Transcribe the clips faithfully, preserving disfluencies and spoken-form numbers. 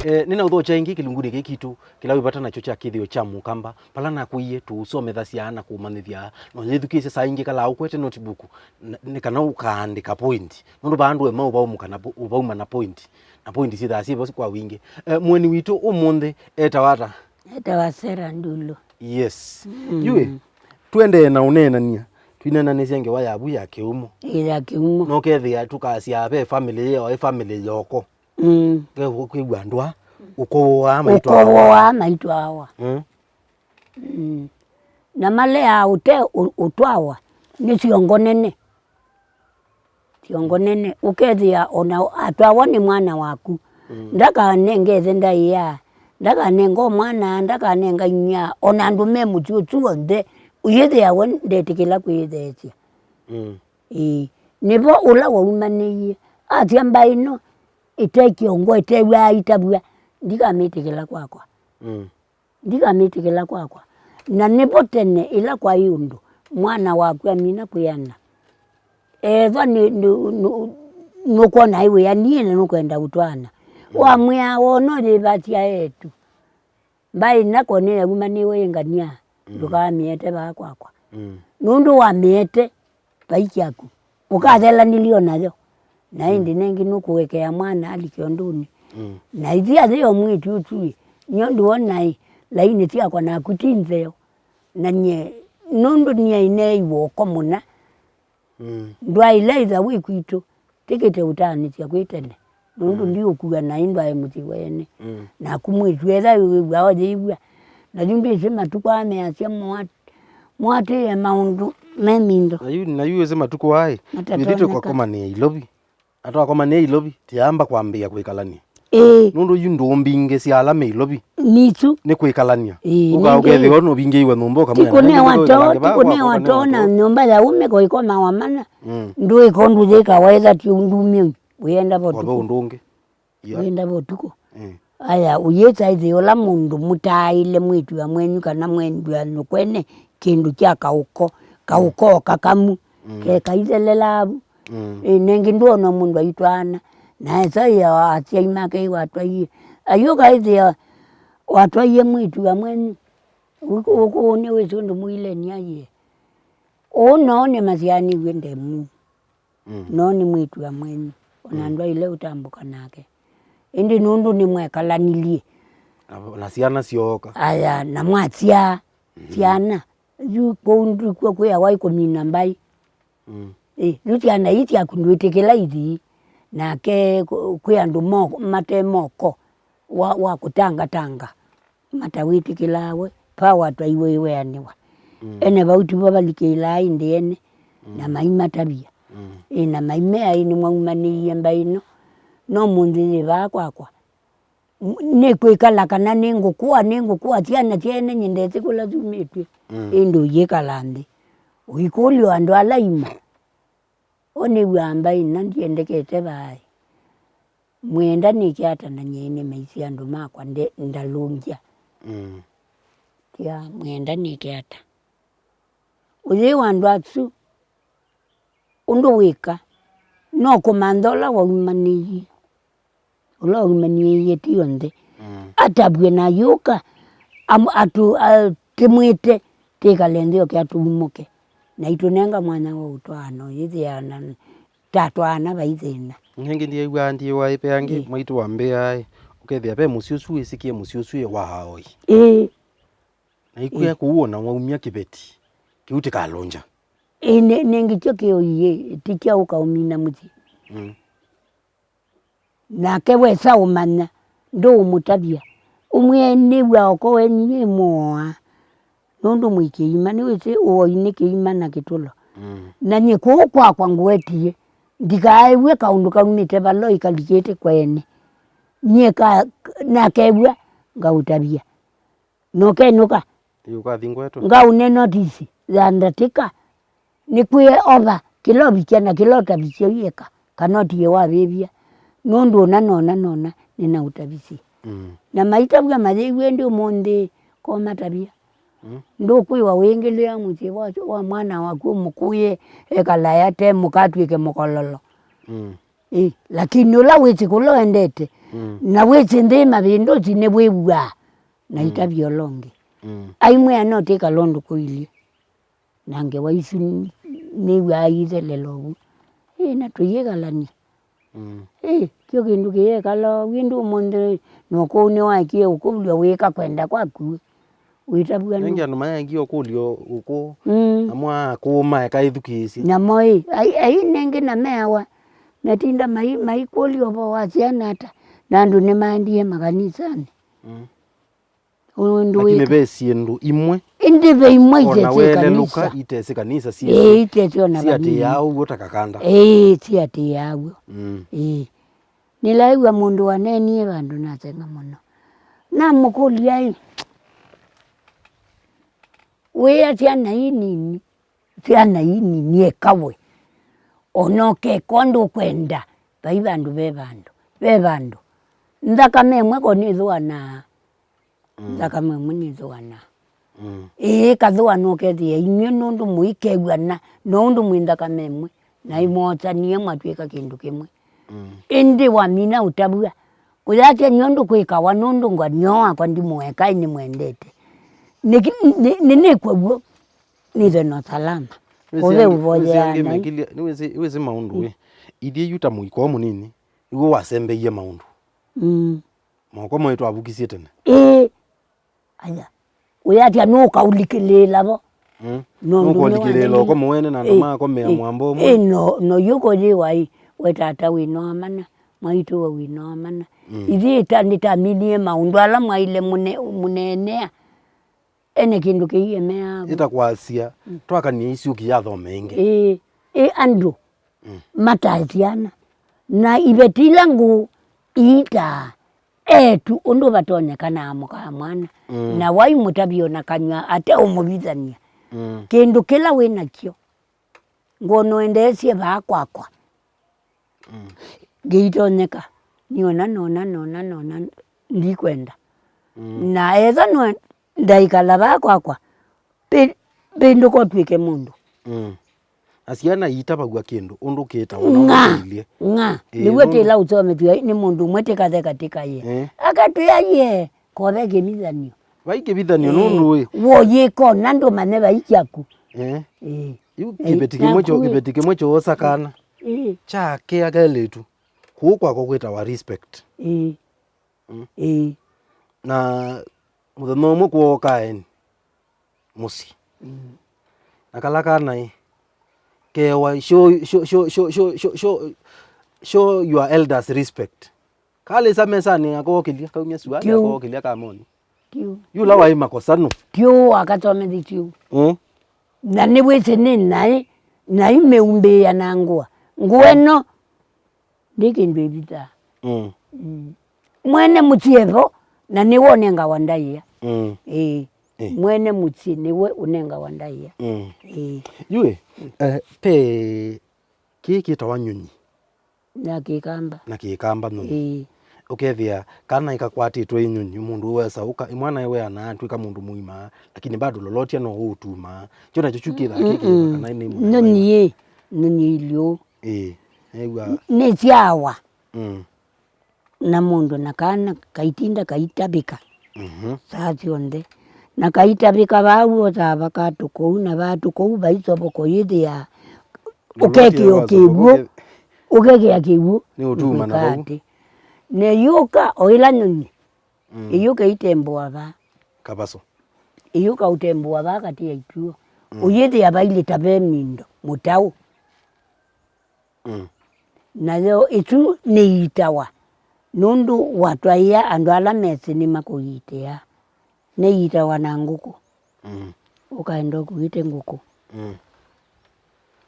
Eh, nĩnaũthokya ĩngĩ kĩlungunĩ kĩĩ kitũ, kĩla wĩ vata nakyo kya kĩthĩo kya Mũkamba, vala nakũie tũũsomethasya na kũũmanyĩthya, na ũnyĩthukĩĩsya saa ingĩ kalaa ũkwete notebook, n-, nĩ kana ũkaandĩka point. Nũndũ vaa andũ ema ũvaumũka na po-, ũvauma na point, na point syĩthaa syĩvo kwa wingĩ. Eh, mũeni witũ ũmũnthĩ etawa ata? Etawa Sarah Ndulu. Yes. Mm. Yu ĩ, tũendee na ũneenany'a, twineenanĩsye ngewa yavu ya kĩumo. Ĩ, ya kĩumo. Nokethĩa tũkasya ve family yĩyo, ĩ family yoko. Mm. Nge-, kwĩw'a andũ a ũkovoaa maitwawa. Ũkovoaa maitwawa. Mm. Mm. Na maleaa ũte ũ-, ũtwawa nĩ syongo nene. Syongo nene. Ũkethĩa ona atwawa nĩ mwana waku. Mm. Ndakanenge ĩthe ndaĩa, ndakanenga o mwana, ndakanenga inyia, ona andũ me mũsyĩ ũsu onthe, ũyĩthĩa we ndetĩkĩla kwĩtheesya. Mm. Ĩĩ. Nĩvo ũla waumanĩie. Asya mbaĩ ĩno ĩte kĩongo, ĩtew'aa itavw'a, ndikamĩtĩkĩla kwakwa. Mm. Ndikamĩtĩkĩla kwakwa. Na nĩvo tene ĩla kwaĩ ũndũ, mwana waku amina kwĩana, ethwa nĩ, nĩ, nĩ, nũkwona wĩanie na nũkwenda ũtwaana. Mm. Wamwĩa wona ũyĩvasya etu. Mbaĩ ĩna ko nĩyaumanĩwe ĩ ngania, mm, ndũkamĩete vaa kwakwa. Mm. Nũndũ wamĩete, vai kyaku. Ũkathelanilye o nayo. Na ĩndĩ, mm, nengĩ nũkũekea mwana alike ũndũnĩ. Mm. Na ithi athĩ o mwĩĩtu ũsu ĩ, nyondo wonaĩ, lainĩ syakwa naku ti ntheo. Na nyie, nũndũ nyie ĩneeiwe ũko mũna. Mm. Ndwaĩle ĩtha wĩ kwitũ, tĩkĩte ũtaanĩsya kwĩ tene. Nũndũ, mm, ndiũkua naĩ ndwaĩ mũsyĩ wene. Mm. Naku mwĩĩtu etha wĩw'a oyĩw'a. Na yu ndwĩsĩ matukũ aa measya mwa-, mwatĩĩe maũndũ me mindo. Na yu, na yu wĩsĩ matukũ aa ĩ, matatonya twĩthĩtwe kwakomanĩa Ilovi. Atwakomanĩa Ilovi, tĩamba kwambĩĩa kwĩkalany'a. Ĩĩ. Nũndũ yu ndũũ mbingĩ sya ala me Ilovi. Nisu. Nĩ kwĩkalany'a. Ĩĩ, ũka ningĩ ũkethĩwa nũvingĩiwe nyũmba ũkamwĩa, tikũnewa too, tikũnewa too na nyũmba ya ũme koikomawa mana. Mm. Ndũĩka ũndũ yĩkawa ĩtha ti ũndumie ũndũ. Wĩenda vo ũtukũ. Ũndũ ũngĩ. Yeah. Wĩenda vo ũtukũ. Mm. Aya, ũyĩsa ĩthĩ ũla mũndũ mũtaaĩle mwĩĩtu wa mwenyu kana mwendwa nyũkwene kĩndũ kya kaũko, kaũko, mm, kakamu, mm, ke kaithelelaa vu. Mm. Ĩ, nengĩ ndwona mũndũ aitwaana, na esa ya asyai make iwatwaie. Ayũka ĩthĩa watwaie mwĩĩtu wa mwenyu. Ũkũũnĩ wĩsĩ ũndũ mũileni aiye. Ũũ noo nĩmasyaanĩw'e ndemu. Mm. Noo nĩ mwĩĩtu wa mwenyu. Ona, mm, ndwaĩle ũtambũka nake. Ĩndĩ nũndũ nĩmwekalanilyĩ. Na, na syana syooka. Aya, na mwasyaa, mm, syana. Yu kũu ndĩkw'o kwĩawa ĩ kũmina mbaĩ. Mm. Ĩ, yu syana ii syaku ndwĩtĩkĩla ithi. Nake kũ-, kwĩ andũ mo-, mate moko wa, wa kũtangatanga. Matawĩtĩkĩlaa we, pa watwaiwe ĩweanĩwa. Mm. Ene vau tivo valikĩlaa ĩndĩ ene, mm, na maimatavya. Mm. Ĩ, na maimea, ĩ, nĩmwaumanĩie mbaĩ ĩno, no mũnthĩ yĩ vaa kwakwa. M-, nĩkwĩkala kana nĩngũkũa, nĩngũkũa syana sya ene nyendete kũla syumĩtw'e. Mm. Ĩndĩ ũyĩkala nthĩ. Ũikũlyo andũ ala ima. O nĩw'aa mbaĩ ĩna ndiendekete vaaĩ. Mwĩenda nĩke ata na nyie nĩmeisye andũ makwa nde-, ndalũngya. Mm. Tia, mwĩenda nĩke ata? Ũyĩwa andũ asu, ũndũ wĩka, no kũmantha ũla waumanĩie. Ũla waumanĩie ti onthe. Mm. Atavw'e na ayũka, am-, atũ-, atĩmwĩte, tĩkale nthĩ oke atũumũke. Na itũnenga mwanya wa ũtwaano, yĩthĩana tatwaana vai thĩna. Nengĩ ndiew'aa ndiĩwa ĩve angĩ, ĩ, mwaitũ wambĩaa, ĩ, ũkethĩa ve mũsyĩ ũsu wĩsĩkĩe mũsyĩ ũsu ĩ wa aoi. Ĩĩ. Na ikwĩa, ĩ, kũu ona waumya kĩveti, kĩu tĩkalũngya. Ĩ, ne-, nengĩ kyo kĩoi, ĩ, ti kya ũkaũmina mũsyĩ. Mm. Nake wesa ũmanya, ndũũmũtavya. Ũmwĩe nĩw'a oko wenyu nĩmũoa, nũndũ mwĩ kĩima, nĩwĩsĩ ũoi nĩ kĩima na kĩtũlo. Mm. Na nyie kũu kwakwa ngũetie, ndikaaĩw'e kaũndũ kaumĩte vala ĩkalikĩte kwene. Nyie ka-, nakew'a, ngaũtavya. Na ũkenũka. Ĩ, ũkathi ngwetwe. Ngaũne notisi ya ndatĩka. Nĩkwĩe ova kĩla ũvikya na kĩla ũtavisye ũyĩka, kana ũtie wavĩvya. Nũndũ ũna nona nona nĩnaũtavisye. Mm. Na maitavw'a mayĩw'e ĩndĩ ũmũnthĩ komatavya. Mm. Ndũkwĩwa wĩngĩlĩa mũsyĩ wa, wa mwana waku ũmũkũĩe ekalae ate mũka atw'ĩke mũkololo. Mm. Ĩ, lakini ũla wĩsĩ kũla ũendete, Mm. Na wĩsĩ nthĩ mavĩndũsi nĩwĩw'aa na Mm. itavya ũla ũngĩ. Mm. Aimwĩa no tĩkala ũndũ kũilyĩ. Na ngewa isu n-, nĩw'aa ithelela ũu. Ĩ, na tũyĩkalany'a. Mm. Ĩ, kyo kĩndũ kĩyekala ũu, ĩndĩ ũmũnthĩ no kũu nĩwaekie ũkũlyo wĩka kwenda kwaku. Wĩtavw'a nũ? Nengĩ andũ mayangie ũkũlyo ũkũ, Mm. namo akũũ maeka ĩthukĩĩsye. Namo ĩ, ai, ai nengĩ na meawa, metinda mai, maikũlya ũvoo wa syana ata, na andũ nĩmaendie makanisanĩ. Mm. Ũndũ Lakini wĩka. Ve syĩndũ imwe Ĩndĩ ve imwe ona itesĩ welelũka kanisa. Itesĩ kanisa Ĩĩ, itesĩ ona vanini. Siatĩĩaa ũw'o ta kakanda. Ĩĩ, siatĩĩaa w'o. Mm. Ĩĩ. Nĩlaĩw'a mũndũ waneenie vandũ nasenga mũno. Namũkũlya ĩ, wĩa syana ii nini, syana ii nini ekawe. Ona ũkeka ũndũ ũkwenda, vai vandũ ve vandũ, ve vandũ. Nthakame ĩmwe ko nĩthũanaa. Mm. Nthakame ĩmwe nĩthũanaa. Mm. Ĩĩ, kathũana ũkethĩa inyw'ĩ nũndũ mũikew'ana, no ũndũ mwĩ nthakame ĩmwe, na Mm. ĩmwosanie mwatw'ĩka kĩndũ kĩmwe. Mm. Ĩndĩ wamina ũtavw'a, ũyasya nĩ ũndũ kwĩkawa nũndũ ngwa nyo wakwa ndimũeka, nĩmwendete. Nĩki-, nĩ-, nĩ-, nĩnĩkw'a w'o, nĩthe na salama. Ũve ũvoyea Ngai. Nĩwĩsĩ maũndũ ĩ. Ithyĩ yu ta mũiko mũnini, iwe wasembeie maũndũ. Mm. Moko maitũ avukisye tene. Ĩĩ. Aya. Ũyatya nũkaũlikĩlĩĩla vo. Mm. Nũndũ nũkũlikĩlĩĩla nĩwanai- ũko mũwene na andũ ĩ, makomea ĩ, mwambo ũmwe. Ĩ, no, no yuko yĩwa ĩ, we tata wĩna mana, mwaitũ we wĩna mana. Mm. Ithyĩ ta nĩtaminie maũndũ ala mwaile mũne-, mũneenea. Ene kĩndũ kĩiemeaa vo. Ĩta kwasya, Mm. twakanie isyũki yathome ĩngĩ. Ĩĩ, ĩ andũ Mm. matae syana. Na iveti ila ngũũ iitaa etu ũndũ vatonyekanaa mũka wa mwana. Mm. Na waimũtavya o na kanyw'a ate ũmũvithany'a. Mm. Kĩndũ kĩla wĩ nakyo. Ngwona ũendeesye vaa kwakwa. Mm. Ngĩitonyeka. Nĩona, nona, nona, nona, ndikwenda. Mm. Na ethwa no ndaikala vaa kwakwa, pi-, pindũka ũtw'ĩke mũndũ. Mm. Na syana iitavaw'a kĩndũ, ũndũ kĩtawa na Ng'a, ũndũ kĩilyĩ. Ng'a. Ĩĩ, nĩw'o nũndũ tĩla ũsomethw'a nĩ mũndũ ũmwe tĩkathe katĩka ye. Eh. Akatwĩa ye, kove kĩvithanio. Vai kĩvithanio, eh, nũndũ ĩ. Woyĩka ona ndũmanye vai kyaku. Eh. Ĩĩ. Yu kĩveti kĩmwe kyo, naku ĩ. Kĩveti kĩmwe kyoosa kana. Ĩĩ. Kyakĩa kelĩtu. Kũu kwakwa kwĩtawa respect. Ĩĩ. Mm. Ĩĩ. Na mũthenya ũmwe kwooka eni mũsyĩ. Mm. Na kala kana ĩ, kewa, show, show, show your elders respect. Kalĩsa mesanĩ akookĩlya, kaumya suali akookĩlya kamoni. Kyu. Yu ũla waĩ makosa nũ? Kyu akatomethĩ kyu. Mm. Na nĩwĩsĩ nĩ naĩ, naĩ mĩumbĩĩa na ngũa. Ngũa ĩno ndĩ kĩndũ ĩvithaa. Mm. Mm. Mwene mũsyĩ e vo, na nĩwe ũnengawa ndaĩa. Mm. Ĩĩ. Ĩĩ. Mwene mũsyĩ nĩwe ũnengawa ndaĩa. Mm. Ĩĩ. Yu ĩ, eh, pe kĩĩ kĩtawa nyũnyi. Na kĩkamba. Na kĩkamba nyũnyi. Ĩĩ. Ũkethĩa kana ĩkakwatĩtwe ĩ nyũnyi, mũndũ wesa ũka, mwana we anatw'ĩka mũndũ mũima, lakini bado lolotya no ũtumaa. Kyo nakyo kyu kĩthaa kĩkĩva kana nĩ mũndũ nyũnyi mũima. Ĩ, nyũnyi iliũ. Ĩĩ, nĩw'a. Nĩ syawa. Mm. Na mũndũ na kana kaitinda kaitavĩka. Mhm. Saa syonthe. Na kaitavĩka vaa w'o saa vakatũ kũu na vatũ kũu vaisovoka ũyĩthĩa ũkekĩa kĩw'ũ, ũkekĩa kĩw'ũ. Nĩ ũtuma na vau. Na ĩyũka o ĩla nyũnyi. Mm. Ĩyũka itembũa vaa. Kavaso. Ĩyũka ũtembũa vaa katĩ ya ituo. Mm. Ũyĩthĩa vailĩ ta ve mindo, mũtaũ. Mm. Nayo ĩsu nĩiitawa, nũndũ watwaĩa andũ ala mesĩ nĩmakũiitĩa. Nĩiitawa na ngũkũ. Mm. Ũkaenda ũkuĩte ngũkũ. Mm.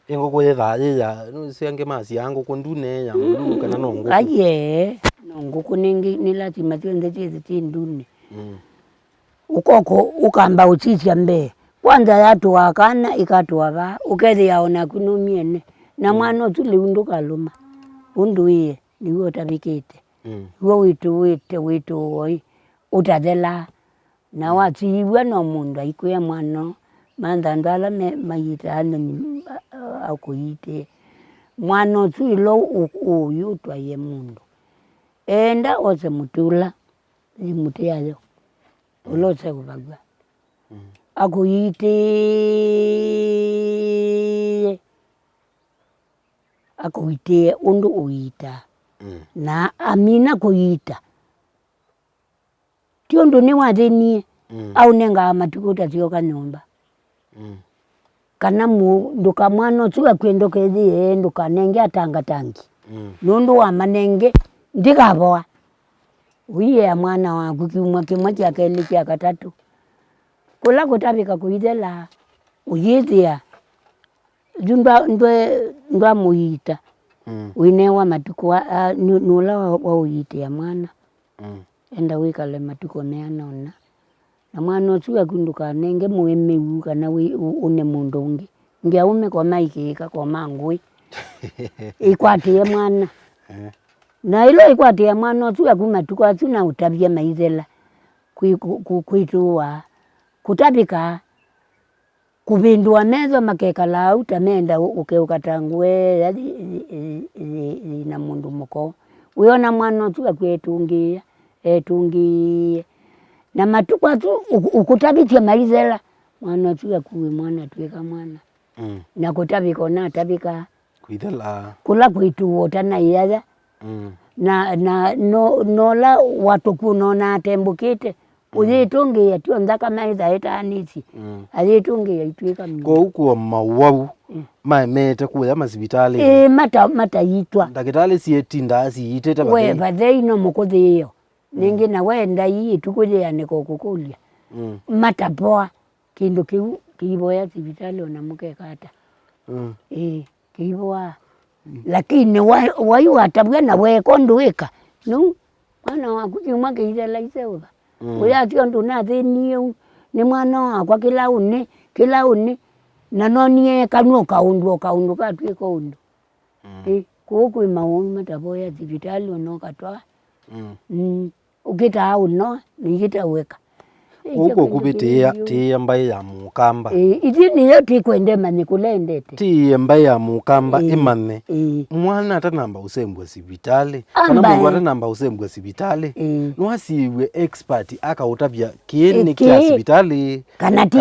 Ĩ ngũkũ yĩthaa yĩ ya, nũsĩ angĩ masyaa ngũkũ ndune ya blue kana no ngũkũ? Aiee, no ngũkũ nĩngĩ, nĩ lasima syonthe syĩthĩ syĩ ndune. Mm. Ũkoko ũkamba ũsisya mbee. Kwanza yatũaa kana ĩkatũa vaa, ũkethĩa o naku nũmyene. Na mwana ũsu lĩu ndũkalũma. Ũndũ ĩe, nĩw'o ũtavĩkĩte. Mm. W'o wĩtũĩte wĩtũoi, ũtathelaa. Na wasiiw'a no mũndũ aikwĩa mwana, mantha andũ ala me-, mayitaa nyũnyi, a-, a-, akũyitĩe. Mwana ũsu ĩla ũ-, ũyũ ũtwaie mũndũ. Eenda ose mũtĩ ũla, yĩ mũtĩ yayo, ũla ũseũvaw'a. Mm. Akũitĩĩe, akũitĩĩe ũndũ ũiitaa. Mm. Na amina kũiita. Ti ũndũ nĩwathĩnie, mm, aũnengaa matukũ ũtasyoka nyũmba. Mm. Kana mũ-, ndũka-, mwana ũsu akw'e ndũkethĩe, ndũkanenge atangatangi. Mm. Nũndũ wamanenge, ndĩkavoa. Ũiea mwana waku kyumwa kĩmwe, kya kelĩ, kya katatũ. Kũla kũtavĩka kũithela, ũyĩthĩa. Yu ndwa-, ndwe-, ndwamũiita. Mm. Wĩnewa matukũ a, a, nũ-, nũla wa, wa ũiitĩa mwana. Mm. Enda wĩkale matukũ meana ũna. Na mwana ũsu waku ndũkanenge mũemeu kana wĩ-, ũ-, ũne mũndũ ũngĩ. Ngeaume koma ikĩĩka koma ngũĩ. Ĩkwatĩe mwana. Eh. Na ĩla ĩkwatĩe mwana ũsu waku matukũ asu na ũtavya maithela. Kwĩ-, kũ-, kũ-, kwĩtũũa. Kũtavĩkaa. Kũvĩndũa metho makekalaa au ta meenda ũ-, ũkeũka ta ngũeea yĩ, yĩ, yĩ, yĩ, yĩ na mũndũ mũko. Wĩona mwana ũsu akw'e etũngĩĩa, etũngĩĩe. Na matukũ asu ũ-, ũkũtavĩtye maithela, mwana ũsu akuwe mwana atw'ĩka mwana. Mm. Na kũtavĩka ũnatavĩkaa. Kwĩthela. Kũla kwĩtũũa ũtanaĩaya. Mm. Na, na no, nola watũkũ nona atembũkĩte. Mm. Ũyĩtũngĩĩa tyo nthakame ĩthaĩtaanĩsye. Mm. Ayĩtũngĩĩa itw'ĩka mĩĩ. Kwoou kwĩ o mawau, mm, maemete kũya masivitalĩnĩ. Ĩĩ, mata-, mataitwa. Ndakĩtalĩ syĩtindaa siitĩte we vathei. Vathei no mũkũthĩĩo. Mm. Nĩngĩ na we ndai ĩtukũ yĩanĩka ũkũkũlya. Mm. Matavoa. Kĩndũ kĩu kĩivoya sivitalĩ ona mũkeka ata. Mm. Ĩĩ, kĩivoaa. Mm. Lakini wa-, wai watavw'a na weeka ũndũ wĩka. Nũu, mwana waku kyumwa kĩithela iseũva. Mm. Ũyasya ũndũ nathĩnie ũu, nĩ mwana wakwa kĩla ũnĩ, kĩla ũnĩ. Na nonie kanw'a ũkaũndũ, ũkaũndũ katw'ĩka ũndũ. Mm. Ĩ, kũu kwĩ maũũ matavoya sivitalĩ ona ũkatwaa. Mm. Mm. Ũkĩtaa ũnoa, nĩngĩte weka. Kũu kũkũvĩtĩĩa, tĩĩa mbaĩ ya mũkamba. Ĩ, ithyĩ nĩyo tĩkwende manye kũla endete. Tĩĩe mbaĩ ya mũkamba, ĩ, ĩmanye. Ĩ. Mwana atanamba ũsembwa sivitalĩ, kana mũndũ atanamba ũsembwa sivitalĩ, ĩ, nĩwasiĩw'e expert akaũtavya kĩĩ nĩ kya sivitalĩ, kana ti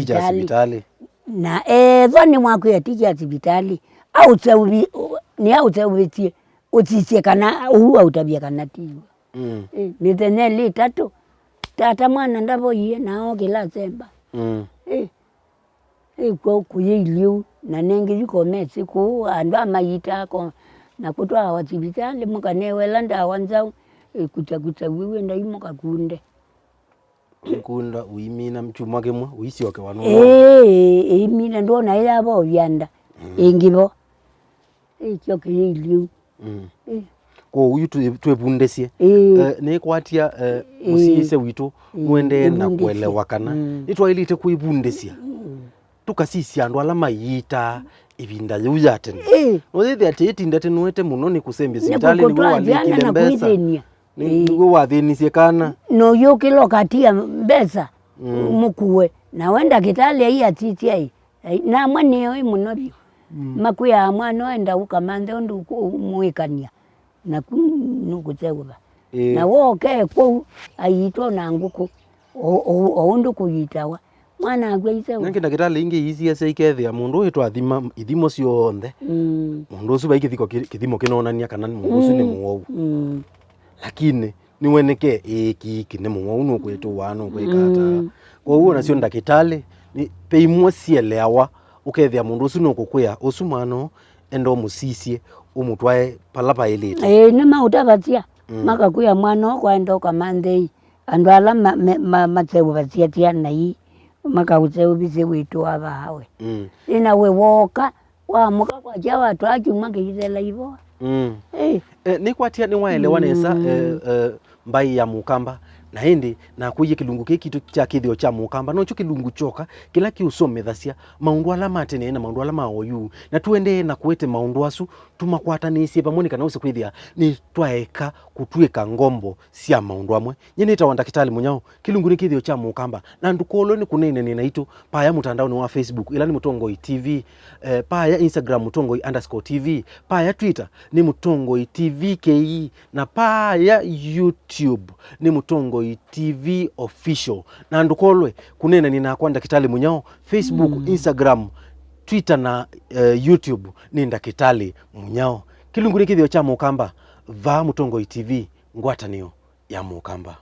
kya sivitalĩ. Na ethwa nĩmwakwĩa ti kya sivitalĩ, aũseũvi-, nĩaũseũvĩsye, ũsisye kana ũu aũtavya kana tiw'o. Mm. Ĩ, mĩthenya ĩlĩ ĩtatũ, tata mwana ndavoie, na ookĩla asemba. Mm. Ĩ, ĩ, kw'o kũyĩilyĩ ũu, na nengĩ yu komesĩ kũu, andũ amayitaa ko, na kũtwaawa sivitalĩ, mũkanewe ĩla ndawa nzaũ, ĩ, kũkya kũkya wĩw'e ndai mũkakunde. Ũikunda, ũimina kyumwa kĩmwe, ũisyokewa nũũ? Ĩĩ, ĩimina, ndwona ĩyavovya nda, mm, ĩngĩ vo. Ĩkyo kĩyĩilyĩ ũu. Mm. Ĩ. Kwoou yu twĩ-, twĩvundĩsye. Ĩĩ. Eh, nĩkwatya, eh, ĩĩ, mũsiĩĩsya witũ, ĩĩ, nũendee na ĩvundĩsye, kũelewa kana, mm, nĩtwaĩlĩte kwĩvundĩsya. Mm. Tũkasisya andũ ala maiitaa ĩvinda yĩu ya tene. Ĩĩ. Noyĩthĩa atĩ ĩtinda tĩnũĩte mũno nĩ kũsembya sivitalĩ, nĩw'o walĩkile mbesa. Kwĩthĩny'a. Nĩ-, ĩĩ, nĩw'o wathĩnisye kana. Noyũkĩla ũkatia mbesa, mm, mũkue. Na we ndakĩtalĩ ai atisya ĩ. Ai, namwe nĩoi mũno vyũ. Mm. Makwĩaa mwana ũenda ũkamanthe ũndũ ũkũ-, ũmwĩkany'a. Naku nũkũseũva. Ĩĩ. Na wooke kũu, aiitwa na ngũkũ. O, o, o ũndũ kũyitawa. Mwana akw'a iseũva. Nangĩ ndakĩtalĩ ingĩ iisiasya ikethĩa mũndũ ũyũ twathima ithimo syonthe. Mm. Mũndũ ũsu vai kĩthiko kĩ-, kĩthimo kĩnonania kana mũndũ ũsu nĩ, mm, mũwau. Mm. Lakini nĩweneke ĩĩ kĩiki nĩ mũwau, nũkwĩtũaa, nũkwĩka ata. Mm. Kwoou onasyo ndakĩtalĩ, nĩ, ve imwe sieleawa, ũkethĩa mũndũ ũsu nũkũkwĩa, ũsu mwana ũũ, enda ũmũsisye, ũmũtwae vala vaĩlĩte. Ĩĩ, nĩmaũtavasya, mm, makakwĩa mwana ũũ kwaenda ũkamanthei. Andũ ala ma-, me-, ma-, maseũvasya syana ii, makaũseũvisye wĩtũ wa vaawe. Mm. Ĩna we wooka, waamũka kwakya watwaa kyumwa kĩithela ivoa. Mm. Ĩ. Eh, nĩkwatya nĩwaelewa nesa, mm, eh, eh, mbaĩ ya mũkamba, na ĩndĩ nakũie kĩlungu kĩĩ kitũ kya kĩthĩo kya mũkamba, nokyo kĩlungu kyoka kĩla kĩũsomethasya maũndũ ala ma tene na maũndũ ala ma oyu, na tũendee na kũete maũndũ asu. tũmakwatanĩsye vamwe nĩ kana ũse kwĩthĩa nĩtwaeka kũtw'ĩka ngombo sya maũndũ amwe. Nyie nĩtawa Ndakĩtalĩ Mũnyao, kĩlungu nĩ kĩthĩo kya Mũkamba, na ndũkolwe nĩ kũneenanĩa naitũ paya mũtandaonĩ wa Facebook, ĩla nĩ Mũtongoi T V, eh, paya Instagram Mũtongoi underscore T V, paya Twitter nĩ Mũtongoi T V K E, na paya YouTube nĩ Mũtongoi T V Official. Na ndũkolwe kũneenanĩa nakwa Ndakĩtalĩ Mũnyao, Facebook, Instagram, Twitter na, eh, YouTube nĩ Ndakĩtalĩ Mũnyao. Kĩlungu nĩ kĩthĩo kya Mũkamba, vaa Mũtongoi T V, ngwatanĩo ya Mũkamba.